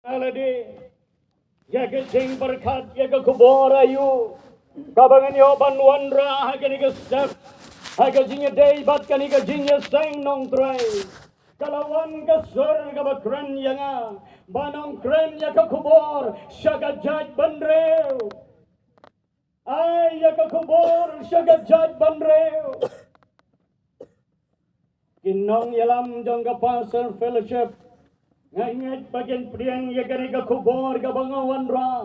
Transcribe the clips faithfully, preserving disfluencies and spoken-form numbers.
Lade ïa ka jingpyrkhat ïa ka khubor aïu kaba ngan ïoh ban wanrah ha kane ka step, ha ka jingïadei bad kane ka jingïaseng nongtrei. Ka la wan ka sur kaba kren ïa nga ban ong kren ïa ka khubor sha ka jaitbynriew. Ai ïa ka khubor sha ka jaitbynriew. Ki nongïalam jong ka Passion Fellowship, nga ngeit ba kin pdiang ïa kane ka khubor kaba nga wanrah.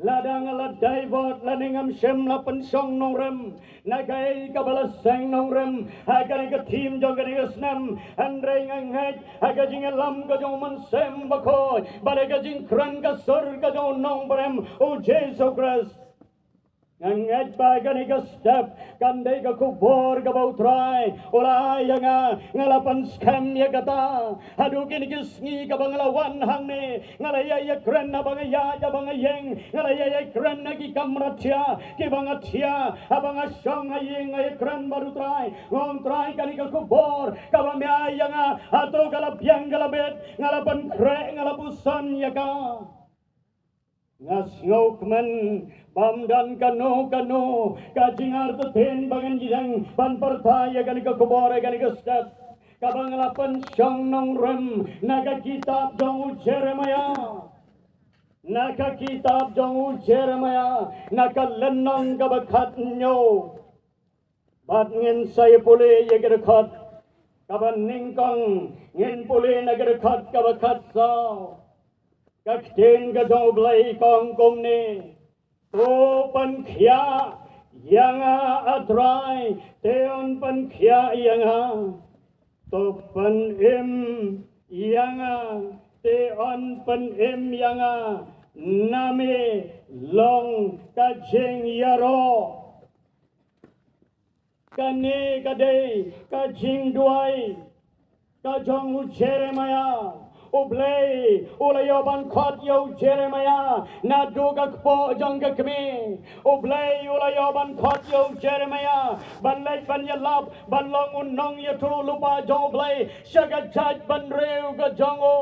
Lada nga la divert lane ngam shym la pynshong nongrim na kaei kaba la seng nongrim ha kane ka theme jong kane ka snem, hynrei nga ngeit ha ka jingïalam ka jong u Mynsiem Bakhuid bad ha ka jingkren ka sur ka jong u Nongpynim u Jisu Khrist, nga ngeit ba kane ka step kan dei ka khubor kaba u Trai u la ai ïa nga. Nga la pynskhem ïa kata haduh kine ki sngi kaba nga la wan hangne. Nga la ïai ïakren haba nga ïaid, haba nga ïeng. Nga la ïai ïakren ha ki kamra thiah kiba nga thiah. Haba nga shong ha ïing nga ïakren bad u Trai, nga ong Trai, kane ka khubor kaba me ai ïa nga, hato ka la biang ka la bieit? Nga la pynkhreh, nga la puson ïa ka. Nga sngewkmen bym don kano kano ka jingartatien ba ngan ïeng ban pyrta ïa kane ka khubor ha kane ka step, kaba nga la pynshong nongrim na ka kitab jong u Jeremiah. Na ka kitab jong u Jeremiah, na ka lynnong kaba khathynñiew. Bad ngin sa ïa pule ïa ka dkhot kaba nyngkong, ngin pule na ka dkhot kaba khatsaw. Ka ktien ka jong u Blei ka ong kumne: To pynkhiah ïa nga, A Trai, te yn pynkhiah ïa nga. To pynim ïa nga, te yn pynim ïa nga. Na me long ka jingïaroh. Kane ka dei ka jingduwai ka jong u Jeremiah. U Blei u la ïoh ban khot ïa u Jeremiah naduh ka kpoh jong ka kmie. U Blei u la ïoh ban khot ïa u Jeremiah ban leit ban ïalap ban long u nongïathuhlypa jong u Blei sha ka jaitbynriew ka jong u.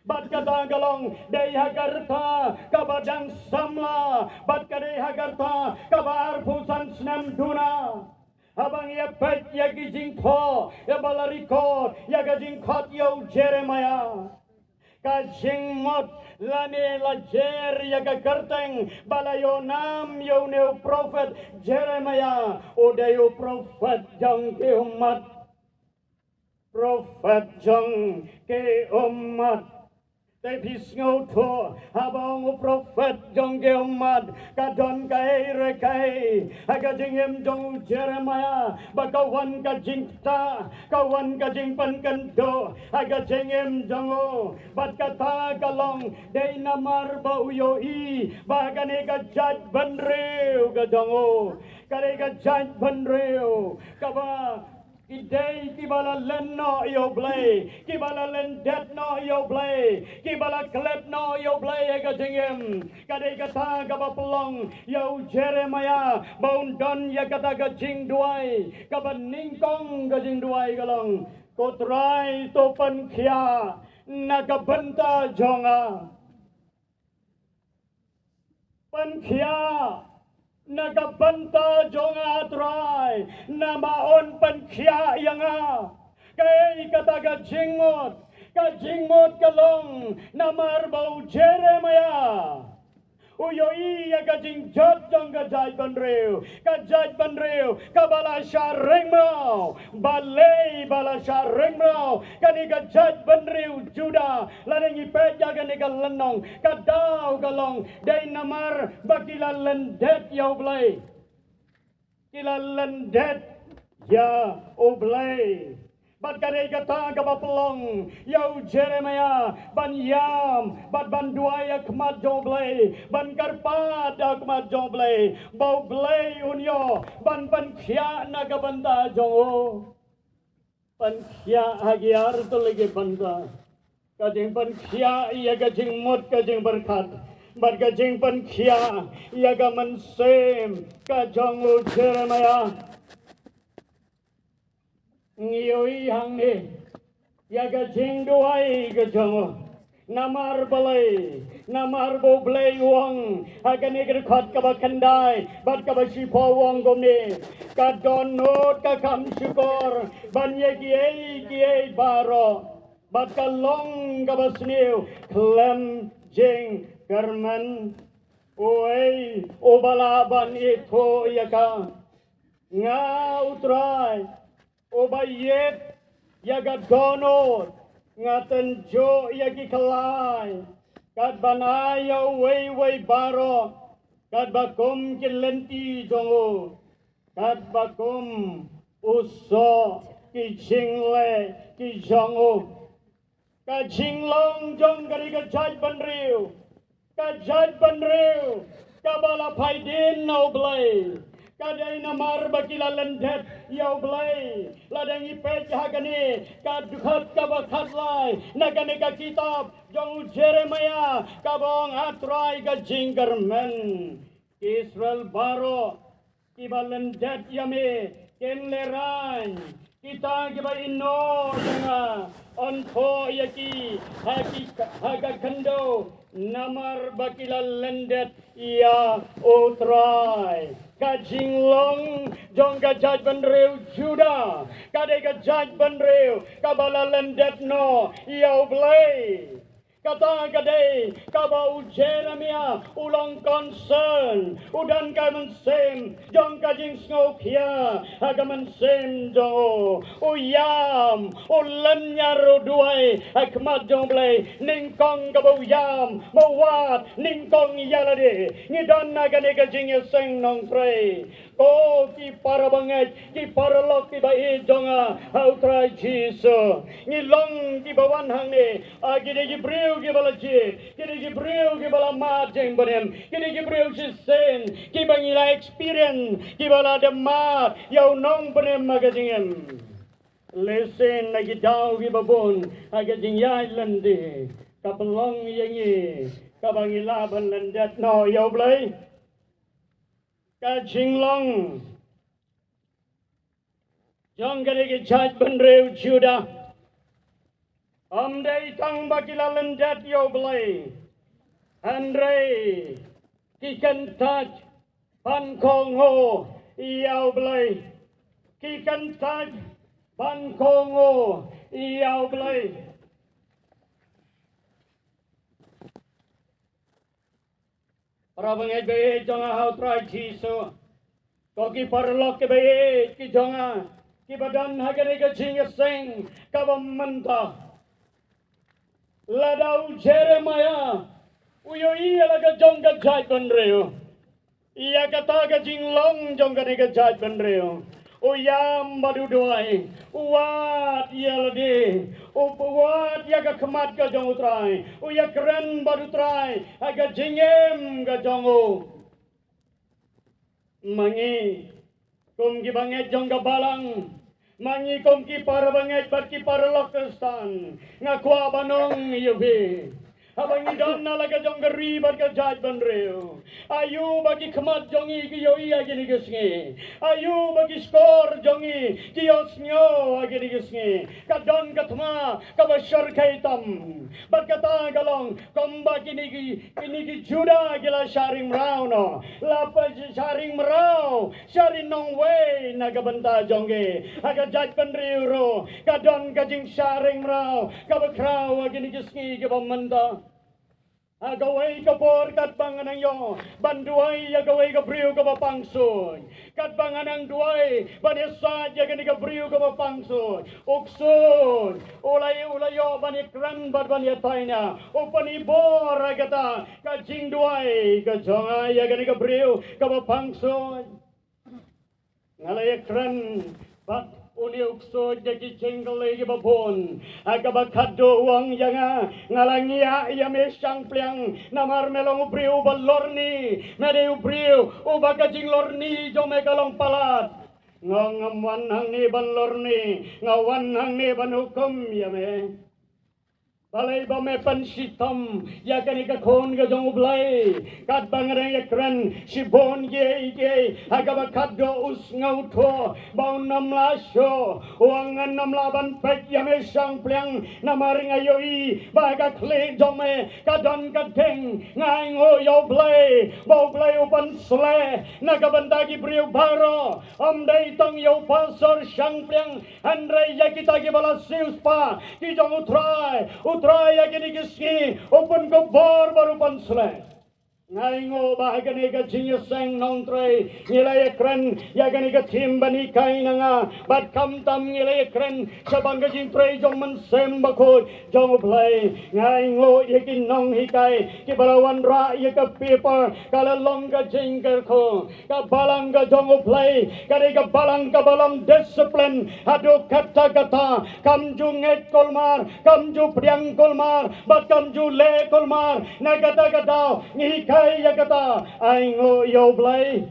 Bad kata ka long dei ha ka rta kaba dang samla, bad ka dei ha ka rta kaba arphew san snem duna. Haba ngi ïa peit ïa ki jingthoh ïa ba la record ïa ka jingkhot ïa u Jeremiah, ka jingmut lane la jer ïa ka kyrteng ba la ïoh nam ïa une u prophet Jeremiah, u dei u prophet jong ki ummat. Prophet jong ki ummat. Te phi sngewthuh, haba ong u prophet jong ki ummat, ka don kaei re kaei ha ka jingim jong u Jeremiah, ba ka wan ka jingktah, ka wan ka jingpynkynduh ha ka jingim jong u. Bad kata ka long dei namar ba u ïohi ba kane ka jaitbynriew ka jong u, ka dei ka jaitbynriew kaba ki dei kiba la len noh ïa u Blei, kiba la lyndet noh ïa u Blei, kiba la klet noh ïa u Blei ha ka jingim. Ka dei kata kaba pynlong ïa u Jeremiah ba un don ïa kata ka jingduwai. Kaba nyngkong ka jingduwai ka long, Ko Trai, to pynkhiah na ka bynta jong nga. Pynkhiah na ka bynta jong nga, Trai, namar un pynkhiah ïa nga. Kaei kata ka jingmut? Ka jingmut ka long namar ba u Jeremiah u ïohi ïa ka jingjot jong ka jaitbynriew, ka jaitbynriew kaba la shah ring mraw. Balei ba la shah ring mraw kane ka jaitbynriew Judah? Lada ngi peit ïa kane ka lynnong, ka daw ka long dei namar ba ki la lyndet ïa u Blei. Ki la lyndet ïa u Blei. Bad ka dei kata kaba pynlong ïa u Jeremiah ban ïam bad ban duwai ha khmat jong u Blei, ban kyrpad ha khmat jong u Blei, ba u Blei un ïoh ban pynkhiah na ka bynta jong u. Pynkhiah ha ki artylli ki bynta. Ka jingpynkhiah ïa ka jingmut ka jingpyrkhat, bad ka jingpynkhiah ïa ka mynsiem ka jong u Jeremiah. Ngi ïohi hangne ïa ka jingduwai ka jong u. Namar balei, namar ba U Blei u ong ha kane ka dkhot kaba khyndai bad kaba shiphew u ong kumne: Ka dohnud ka kham shukor ban ïa kiei kiei baroh, bad ka long kaba sniew khlem jingkyrmen. Uei uba lah ban ithuh ïa ka? Nga, U Trai, uba ïeit ïa ka dohnud, nga tynjuh ïa ki khlai, katba nga ai ïa uwei uwei baroh katba kum ki lynti jong u, katba kum u soh ki jingleh ki jong u. Ka jinglong jong kane ka jaitbynriew, ka jaitbynriew kaba la phai dien na U Blei, ka dei namar ba ki la lyndet ïa U Blei. Lada ngi peit ha kane ka dkhot kaba khatlai na kane ka kitab jong u Jeremiah, kaba ong: A Trai, ka jingkyrmen, ki Israel baroh kiba lyndet ïa me kin lehraiñ. Kita kiba ïehnoh ïa nga, yn thoh ïa ki ha ki, ha ka khyndew, namar ba ki la lyndet ïa U Trai. Ka jinglong jong ka jaitbynriew Judah, ka dei ka jaitbynriew kaba la lyndet noh ïa U Blei. Kata ka dei kaba u Jeremiah u long concern, u don ka mynsiem jong ka jingsngewkhia ha ka mynsiem jong u. U ïam, u lynñiar, u duwai ha khmat jong U Blei, nyngkong kaba u ïam, ba u wad nyngkong ïa lade. Ngi don ha kane ka jingïaseng, nongtrei. Ko ki para bangeit, ki paralok kiba ïeit jong nga ha U Trai Jisu, ngi long kiba wan hangne, ah, ki dei ki briew kiba la jied, ki dei ki briew kiba la mad jingpynim, ki dei ki briew shisien kiba ngi la experience, kiba la dep mad ïa u nongpynim ha ka jingim. Lehse na ki daw kiba bun ha ka jingïaid lynti, ka pynlong ïa ngi kaba ngi lah ban lyndet noh ïa U Blei. Ka jinglong jong kane ka jaitbynriew Judah, ym dei tang ba ki la lyndet ïa U Blei, hynrei ki kyntait ban kohnguh ïa U Blei. Ki kyntait ban kohnguh ïa U Blei. Para bangeit ba ïeit jong nga ha U Trai Jisu, ko ki paralok kiba ïeit ki jong nga, kiba don ha kane ka jingïaseng kaba mynta, lada u Jeremiah u ïohi ïa la ka jong ka jaitbynriew, ïa kata ka jinglong jong kane ka jaitbynriew, u ïam bad u duwai, u wad ïa lade, u wad ïa ka khmat ka jong U Trai, u ïakren bad U Trai ha ka jingim ka jong u. Ma ngi kum ki bangeit jong ka balang, ma ngi kum ki para bangeit bad ki paralok Khristan, nga kwah ban ong ïa phi, haba ngi don na la ka jong ka ri bad ka jaitbynriew, aïu ba ki khmat jong ngi ki ïohi ïa kine ki sngi? Aïu ba ki shkor jong ngi ki ïohsngew ïa kine ki sngi? Ka don ka thma kaba shyrkhei tam, bad kata ka long kumba kine ki, kine ki Judah ki la shah ring mraw noh, la pynshah ring mraw sha ri nongwei na ka bynta jong ki. Ha ka jaitbynriew ruh ka don ka jingshah ring mraw kaba khraw ha kine ki sngi kiba mynta. Ha kawei ka por katba nga nang ïoh ban duwai ïa kawei ka briew kaba pang suiñ, katba nga nang duwai ban ïasaid ïa kane ka briew kaba pang suiñ, u ksuid u la, u la ïoh ban ïakren bad ban ïatai na, u pynbor ïa kata ka jingduwai ka jong nga ïa kane ka briew kaba pang suiñ. Nga la ïakren bad une u ksuid da ki jingkylli kiba bun. Ha kaba khatduh u ong ïa nga, nga la ngiah ïa me shang pliang, namar me long u briew uba lorni, me dei u briew uba ka jinglorni jong me ka long palat. Nga ong ngam wan hangne ban lorni, nga wan hangne ban hukum ïa me. Balei ba me pynshitom ïa kane ka khun ka jong U Blei? Katba nga dang ïakren shibun kiei kiei ha kaba khatduh u sngewthuh ba un ym lah shuh. U ong, ngan ym lah ban peit ïa me shangpliang, namar nga ïohi ba ha ka khlieh jong me ka don ka ding. Nga ainguh ïa U Blei ba U Blei u pynsleh na ka bynta ki briew baroh, ym dei tang ïa u pastor shangpliang, hynrei ïa kita kiba la siewspah ki jong U Trai. U Trai ïa kine ki sngi u pynkupbor bad u pynsleh. Nga ainguh ba ha kane ka jingïaseng Nongtrei ngi la ïakren ïa kane ka theme ban hikai na nga, bad khamtam ngi la ïakren shaphang ka jingtrei jong u Mynsiem Bakhuid jong U Blei. Nga ainguh ïa ki nonghikai kiba la wanrah ïa ka paper, ka la long ka jingkyrkhu. Ka balang ka jong U Blei ka dei ka balang kaba long discipline haduh katta katta. Kam ju ngeit kulmar, kam ju pdiang kulmar, bad kam ju leh kulmar. Na kata ka daw ngi hikai ïa kata. Ainguh ïa U Blei.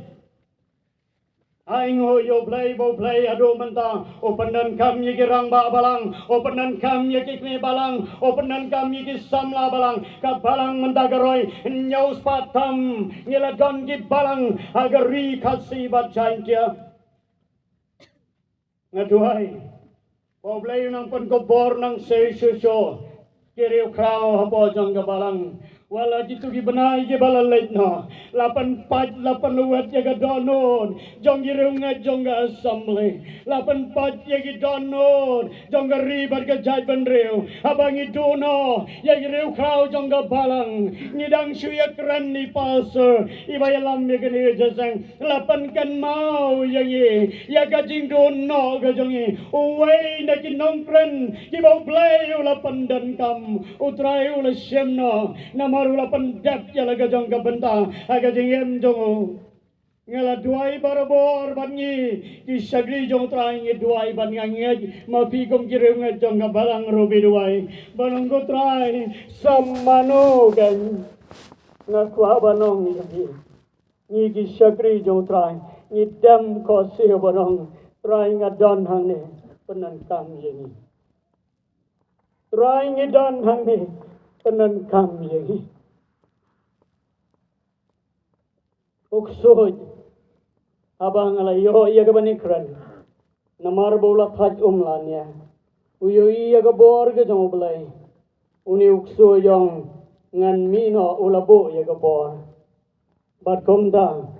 Ainguh ïa U Blei ba U Blei haduh mynta u pyndonkam ïa ki rangbah balang, u pyndonkam ïa ki kmie balang, u pyndonkam ïa ki samla balang. Ka balang mynta ka roi hynñiew spah tam ngi la don ki balang ha ka Ri Khasi bad Jaiñtia. Nga duwai ba U Blei u nang pynkupbor nang shisha shisha ki riewkhraw hapoh jong ka balang. Wat la kito ki bnai kiba la leit noh, la pynpait la pynlwet ïa ka dohnud jong ki riewngeit jong ka assembly, la pynpait ïa ki dohnud jong ka ri bad ka jaitbynriew. Haba ngi duh noh ïa ki riewkhraw jong ka balang, ngi dang shu ïakren ïa i pastor iba ïalam ïa kane ka jingïaseng. La pynkynmaw ïa ngi ïa ka jingduh noh ka jong ngi. Uwei na ki nongkren kiba U Blei u la pyndonkam, U Trai u la shim noh namar u la pyndep ïa la ka jong ka bynta ha ka jingim jong u. Nga la duwai barabor bad ngi ki shakri jong U Trai ngi duwai bad nga ngeit ma phi kum ki riewngeit jong ka balang ruh phi duwai. Ba nong, ko Trai, sa mano kein nga kwah ban ong ïa phi. Ngi ki shakri jong U Trai ngi dem khohsiew ban ong, Trai nga don hangne, pyndonkam ïa ngi. Trai ngi don hangne, pyndonkam ïa ngi. U ksuid, haba nga la ïoh ïa kaba ngi kren, namar ba u la thait um la nia, u ïohi ïa ka bor ka jong U Blei. Une u ksuid u ong, ngan mih noh, u la buh ïa ka bor. Bad kumta,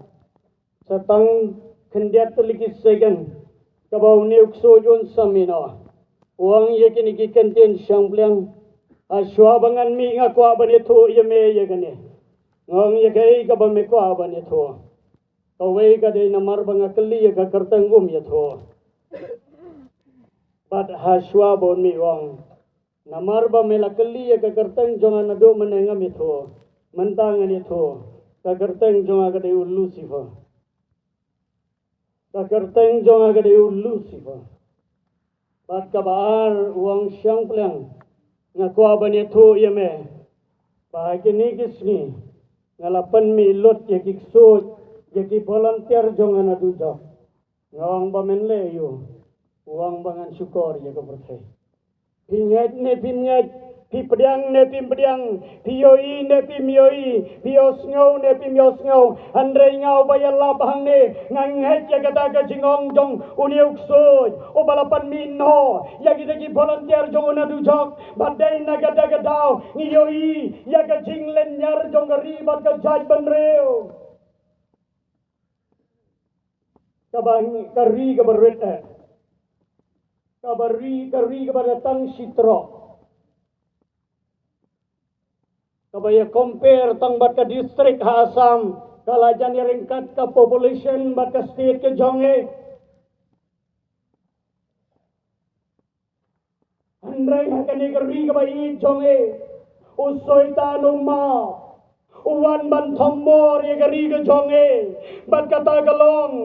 sa tang khyndiat tylli ki second kaba une u ksuid un sa mih noh, u ong ïa kine ki kyntien shangpliang, ha shuwa ba ngan mih nga kwah ban ïathuh ïa me ïa kane. Nga ong, ïa kaei kaba me kwah ban ïathuh? Kawei ka dei namar ba nga kylli ïa ka kyrteng um ïathuh. Bad ha shuwa ba un mih u ong, namar ba me la kylli ïa ka kyrteng jong nga naduh mynne ngam ïathuh, mynta ngan ïathuh, ka kyrteng jong nga ka dei u Lucifer. Ka kyrteng jong nga ka dei u Lucifer. Bad kaba ar u ong, shangpliang, nga kwah ban ïathuh ïa me ba ha kine ki sngi nga la pynmih lut ïa ki ksuid, ïa ki volunteer jong nga naduh jok. Nga ong, ba men leh aïu? U ong, ba ngan shukor ïa ka pyrthei. Phi ngeit ne phim ngeit, phi pdiang ne phim pdiang, phi ïohi ne phim ïohi, phi ïohsngew ne phim ïohsngew, hynrei nga uba ïalap hangne nga ngeit ïa kata ka jingong jong une u ksuid uba la pynmih noh ïa kita ki volunteer jong u naduh jok. Bad dei na kata ka daw ngi ïohi ïa ka jinglynñiar jong ka ri bad ka jaitbynriew. Kaba, ka ri kaba rit eh. Kaba ri, ka ri kaba da tang shi trok. Kaba ïa compare tang bad ka district ha Assam, ka la jan ïa ryngkat ka population bad ka state ka jong ngi. Hynrei ha kane ka ri kaba ïeit jong ngi, u Soitan u map, u wan ban thombor ïa ka ri ka jong ngi. Bad kata ka long,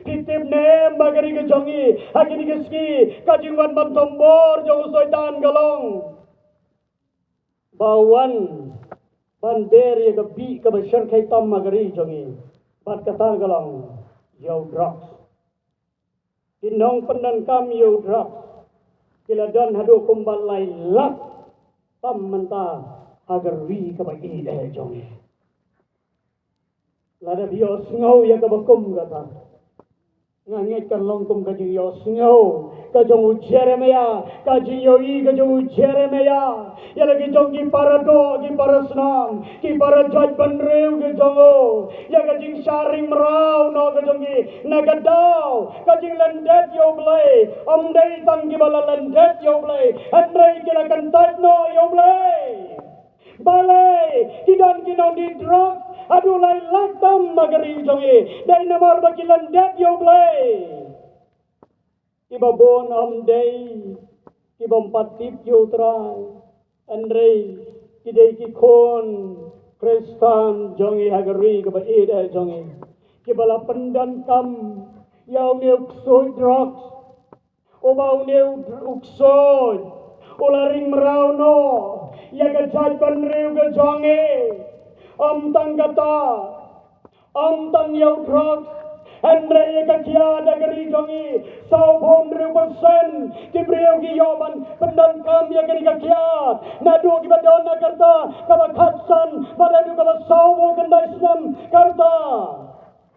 phi tip ne em ba ka ri ka jong ngi ha kine ki sngi, ka jingwan ban thombor jong u Soitan ka long ba u wan ban ber ïa ka bih kaba shyrkhei tam ha ka ri jong ngi. Bad kata ka long ïa u drugs. Ki nongpyndonkam ïa u drugs ki la don haduh kumba lai lak tam mynta ha ka ri kaba ïeit jong ngi. Lada phi ïohsngew ïa kaba kum kata, nga ngeit kan long kum ka jingïohsngew ka jong u Jeremiah, ka jingïohi ka jong u Jeremiah ïa la ki jong ki para doh, ki para snam, ki para jaitbynriew ki jong u, ïa ka jingshah ring mraw noh ka jong ki na ka daw ka jinglyndet ïa U Blei. Ym dei tang kiba la lyndet ïa U Blei, hynrei ki la kyntait noh ïa U Blei. Balei ki don ki nongdih drugs haduh lai lak tam ha ka ri jong ngi? Dei namar ba ki lyndet ïa U Blei. Kiba bun ym dei kiba ym pat tip ïa U Trai, hynrei ki dei ki khun Khristan jong ngi ha ka ri kaba ïeit jong ngi, kiba la pyndonkam ïa une u ksuid drugs. Uba une u ksuid u la ring mraw noh ïa ka jaitbynriew ka jong ngi. Ym tang kata, ym tang ïa u drugs, hynrei ïa ka kiad ha ka ri jong ngi, sawphew hynriew percent ki briew ki ïoh ban pyndonkam ïa kane ka kiad. Naduh kiba don ha ka rta kaba khatsan bad naduh kaba sawphew khyndai snem ka rta,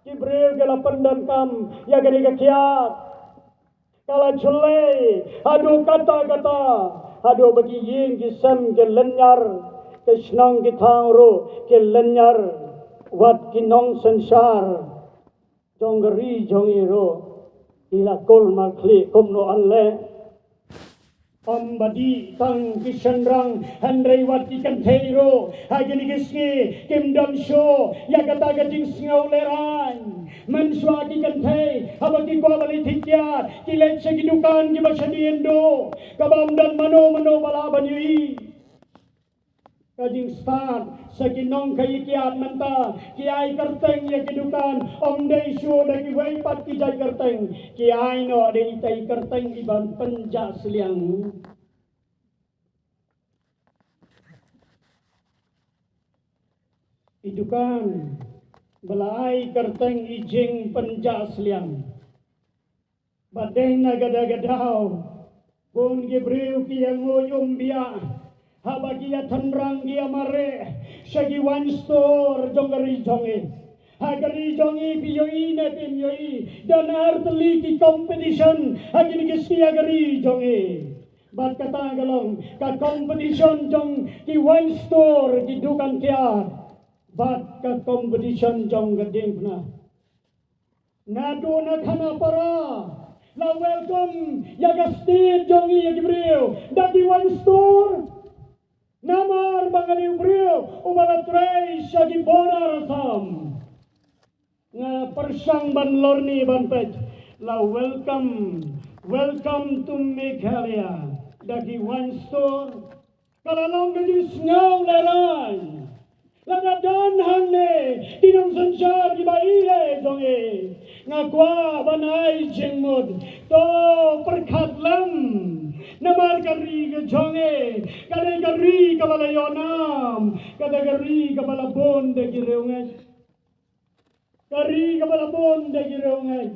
ki briew ki la pyndonkam ïa kane ka kiad. Ka la jlei haduh katta katta, haduh ba ki ïing ki sem ki lynñiar, ki shnong ki thaw ruh ki lynñiar, wat ki nongsynshar jong ka ri jong ngi ruh ki la kulmar khlieh kumno yn leh. Ym ba dei tang ki shynrang, hynrei wat ki kynthei ruh ha kine ki sngi kim don shuh ïa kata ka jingsngew lehraiñ. Mynshuwa ki kynthei haba ki kwah ban leit thied kiad, ki leit sha ki dukan kiba shadien duh, kaba ym don mano mano ba lah ban ïohi. Ka jingstad sa ki nongkhaïi kiad mynta, ki ai kyrteng ïa ki dukan, ym dei shuh da kiwei pat ki jait kyrteng, ki ai noh da itei i kyrteng iba pynjah sliang. I dukan ba la ai kyrteng i jingpynjah sliang. Bad dei na kata ka daw bun ki briew ki ïanguid umbiah haba ki ïa tynrang ki ïa mareh sha ki wine store jong ka ri jong ngi. Ha ka ri jong ngi, phi ïohi ne phim ïohi, don artylli ki competition ha kine ki sngi ha ka ri jong ngi. Bad kata ka long ka competition jong ki wine store, ki dukan kiad, bad ka competition jong ka diengphna. Naduh na Khanapara la welcome ïa ka state jong ngi, ïa ki briew da ki wine store. Namar ba nga dei u briew uba la trei sha ki border Assam. Nga pyrshang ban lorni ban peit, la welcome, welcome to Meghalaya da ki wine store. Ka la long ka jingsngew lehraiñ. Lada don hangne ki nongsynshar kiba ïeit jong ngi, nga kwah ban ai jingmut, to pyrkhat lem. Namar ka ri ka jong ngi ka dei ka ri kaba la ïoh nam, ka dei ka ri kaba la bun da ki riewngeit. Ka ri kaba la bun da ki riewngeit.